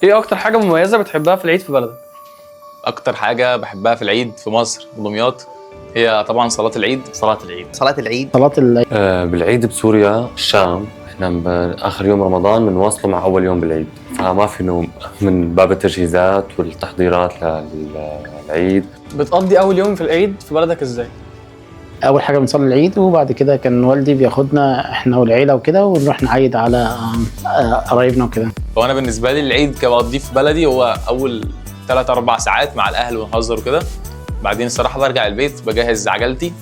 ايه اكتر حاجة مميزة بتحبها في العيد في بلدك؟ اكتر حاجة بحبها في العيد في مصر ودمياط هي طبعا صلاة العيد. صلاة العيد. صلاة العيد. صلاة العيد. بالعيد بسوريا الشام احنا اخر يوم رمضان بنواصله مع اول يوم بالعيد، فما في نوم من باب التجهيزات والتحضيرات للعيد. بتقضي اول يوم في العيد في بلدك ازاي؟ اول حاجة بنصلي العيد، وبعد كده كان والدي بياخدنا احنا والعيلة وكده ونروح نعيد على قرايبنا وكده. وانا بالنسبة لي العيد كبقضيه في بلدي هو اول 3-4 ساعات مع الاهل ونهزر وكده، بعدين الصراحة برجع البيت بجهز عجلتي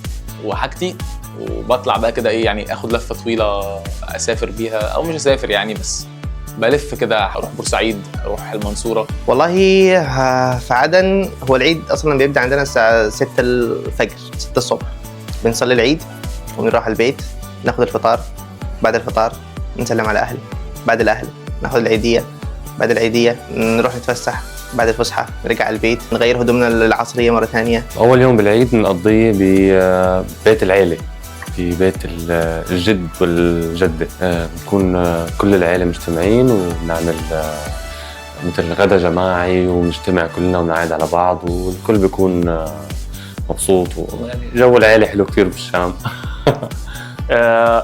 وحاجتي وبطلع بقى كده ايه يعني اخد لفه طويلة اسافر بيها او مش اسافر يعني، بس بلف كده، اروح بورسعيد، اروح المنصورة. والله في عدن هو العيد اصلا بيبدا عندنا الساعة 6 الفجر، 6 الصبح بنصلي العيد ونروح البيت ناخذ الفطار، بعد الفطار نسلم على الاهل، بعد الاهل ناخذ العيديه، بعد العيديه نروح نتفسح، بعد الفسحة نرجع البيت نغير هدومنا العصرية مرة ثانية. اول يوم بالعيد بنقضيه ببيت العيلة، في بيت الجد والجدة، بنكون كل العيلة مجتمعين وبنعمل مثل غدا جماعي ونجتمع كلنا ونعيد على بعض والكل بيكون مبسوط، يعني جو العيلة حلو كثير بالشام.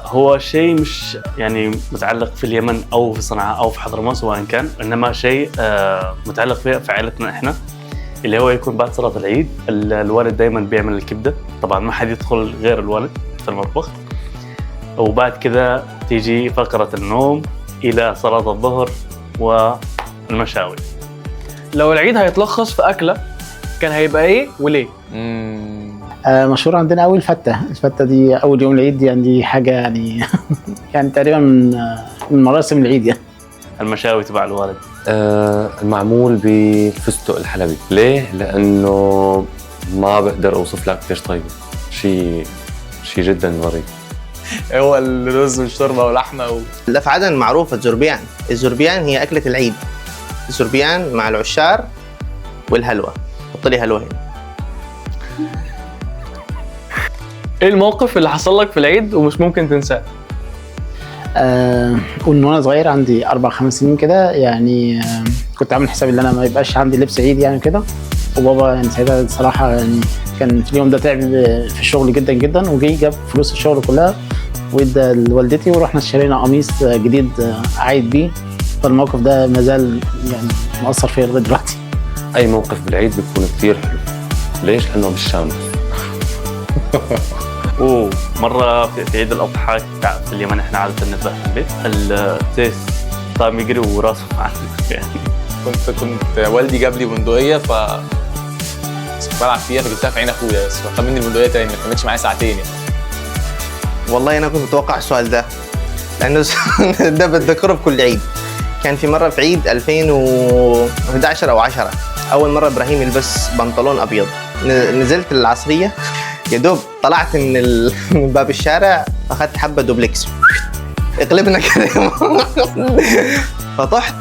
هو شيء مش يعني متعلق في اليمن او في صنعاء او في حضرموت سواء كان، انما شيء متعلق في عائلتنا احنا، اللي هو يكون بعد صلاة العيد الوالد دائما بيعمل الكبده، طبعا ما حد يدخل غير الوالد في المطبخ، وبعد كذا تيجي فقره النوم الى صلاة الظهر والمشاوي. لو العيد هيتلخص في اكله كان هيبقى ايه وليه؟ مشهور عندنا قوي الفته، الفته دي اول يوم العيد، يعني دي حاجة يعني يعني تقريبا من مراسم العيد يعني. المشاوي تبع الوالد. المعمول بالفستق الحلبي، ليه؟ لانه ما بقدر اوصف لك قديش طيبة، شيء جدا ظريف. هو الرز والشوربه واللحمة لا في عدن معروفة الزربيان، الزربيان هي اكله العيد، الزربيان مع العشار والهلوى، حط لي هلوى هنا. ايه الموقف اللي حصل لك في العيد ومش ممكن تنساه؟ قول وانا صغير عندي 4-5 سنين كده يعني، كنت عامل حسابي ان انا ما يبقاش عندي لبس عيد يعني كده، وبابا يعني ساعتها الصراحة يعني كان في اليوم ده تعب في الشغل جدا جدا، وجي جاب فلوس الشغل كلها وادى لوالدتي ورحنا اشترينا قميص جديد اعيد بيه. فالموقف ده ما زال يعني مؤثر فيا لغاية دلوقتي. اي موقف بالعيد بيكون كثير حلو، ليش؟ لانه بالشام. اوه مرة في عيد الاضحى في اليمن احنا عادة نذبح في البيت، التيس قام يجري وراسه معنا يعني. كنت والدي جاب لي بندقية ف بلعب فيها فجبتها في عين اخويا، بس فخد مني البندقية تاني، ما كملتش معايا ساعتين يعني. والله انا كنت متوقع السؤال ده لانه ده بتذكره بكل عيد. كان في مرة في عيد 2011 او 10 اول مرة ابراهيم يلبس بنطلون ابيض، نزلت العصرية يا دوب طلعت من باب الشارع اخذت حبه دوبلكس اقلبنا كده فطحت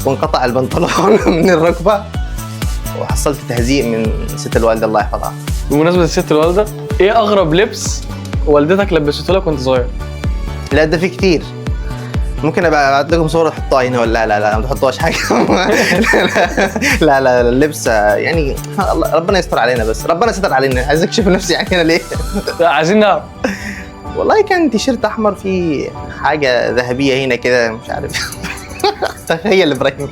وانقطع البنطلون من الركبة وحصلت تهزيء من ست الوالدة الله يحفظها. بمناسبة الست الوالدة، ايه اغرب لبس والدتك لبسته لك وانت صغير؟ لا ده في كتير، ممكن ابقى ابعت لكم صوره تحطوها هنا ولا لا؟ لا ما تحطوهاش حاجة. لا لا اللبس يعني ربنا يستر علينا، بس ربنا ستر علينا، عايز اكشف نفسي يعني انا ليه؟ لا عايزين نعرف. والله كان تيشيرت احمر فيه حاجة ذهبية هنا كده مش عارف. تخيل ابراهيم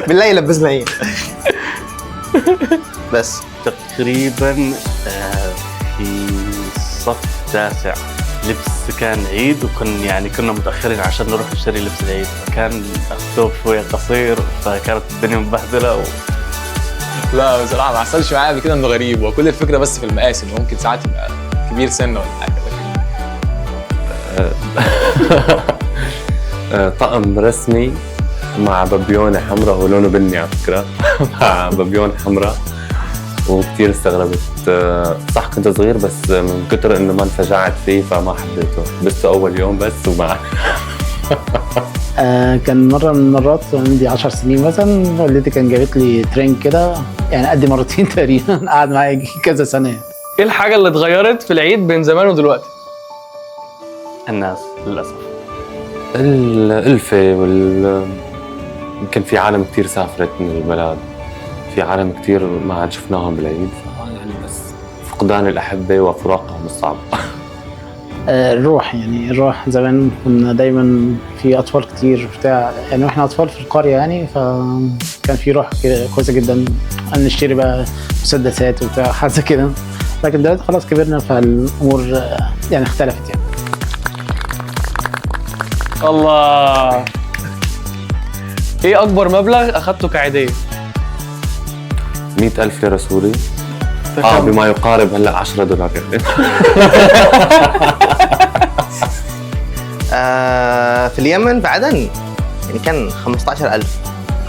بالله يلبسنا ايه بس. تقريبا في الصف التاسع لبس كان عيد، وكن يعني كنا متاخرين عشان نروح نشتري لبس العيد، فكان الثوب شوية قصير فكانت الدنيا مبهدله لا بصراحة ما حصلش معايا قبل كده انه غريب، وكل الفكرة بس في المقاس انه ممكن ساعات يبقى كبير سنة ولا حاجة. طقم رسمي مع بابيونه حمراء، هو لونه بني على فكرة مع بابيونه حمراء، وكثير استغربت. صح كنت صغير بس من كثر انه ما انفجعت فيه فما حبيته، لبسته اول يوم بس وما كان مرة من المرات عندي 10 سنين مثلا، والدتي كان جابت لي ترنج كده يعني قد مرتين تقريبا، قعد معايا كذا سنة. ايه الحاجة اللي اتغيرت في العيد بين زمان ودلوقتي؟ الناس للاسف. الألفة يمكن في عالم كتير سافرت من البلد، في عالم كتير ما عاد شفناهم بالعيد، يعني بس فقدان الأحبة وفراقهم الصعب. الروح، يعني الروح زمان كنا دايما في اطفال كتير بتاع، يعني واحنا اطفال في القرية يعني، فكان في روح كده كويسة جدا، نشتري بقى مسدسات وبتاع حاجة كده. لكن دلوقتي خلاص كبرنا، فالامور يعني اختلفت يعني. الله. ايه اكبر مبلغ اخدته كعيديه؟ 100,000 ليرة سوري، بما يقارب هلا $10 يعني. في اليمن في عدن يعني كان 15,000،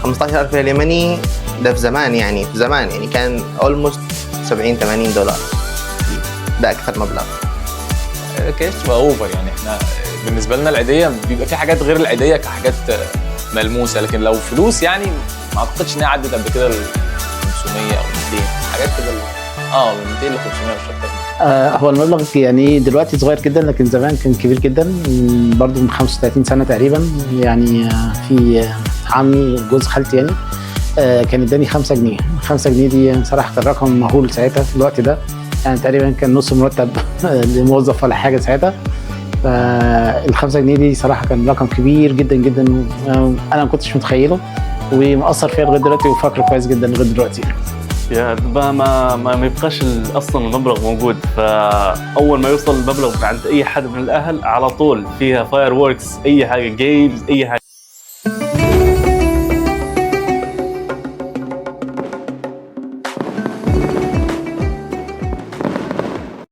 15,000 ريال يمني، ده في زمان يعني، في زمان يعني كان almost 70-80 دولار، ده أكثر مبلغ. كاش تبقى over يعني. احنا بالنسبة لنا العيديه بيبقى في حاجات غير العيديه كحاجات ملموسة، لكن لو فلوس يعني ما اعتقدش انها عدت قبل كده ال 500 او 200، حاجات كده من 200 ل 500 مش اكتر. هو المبلغ يعني دلوقتي صغير جدا، لكن زمان كان كبير جدا، برضو من 35 سنة تقريبا يعني. في عمي جوز خالتي يعني كان اداني 5 جنيه. 5 جنيه دي صراحة كان رقم مهول ساعتها في الوقت ده، يعني تقريبا كان نص مرتب لموظف ولا حاجة ساعتها. فال5 جنيه دي صراحة كان رقم كبير جدا جدا، انا ما كنتش متخيله ومأثر فيا لغاية دلوقتي، وفاكره كويس جدا لغاية دلوقتي. يا ما يبقاش اصلا المبلغ موجود، فاول ما يوصل المبلغ عند اي حد من الاهل على طول فيها fireworks، اي حاجة، games، اي حاجة.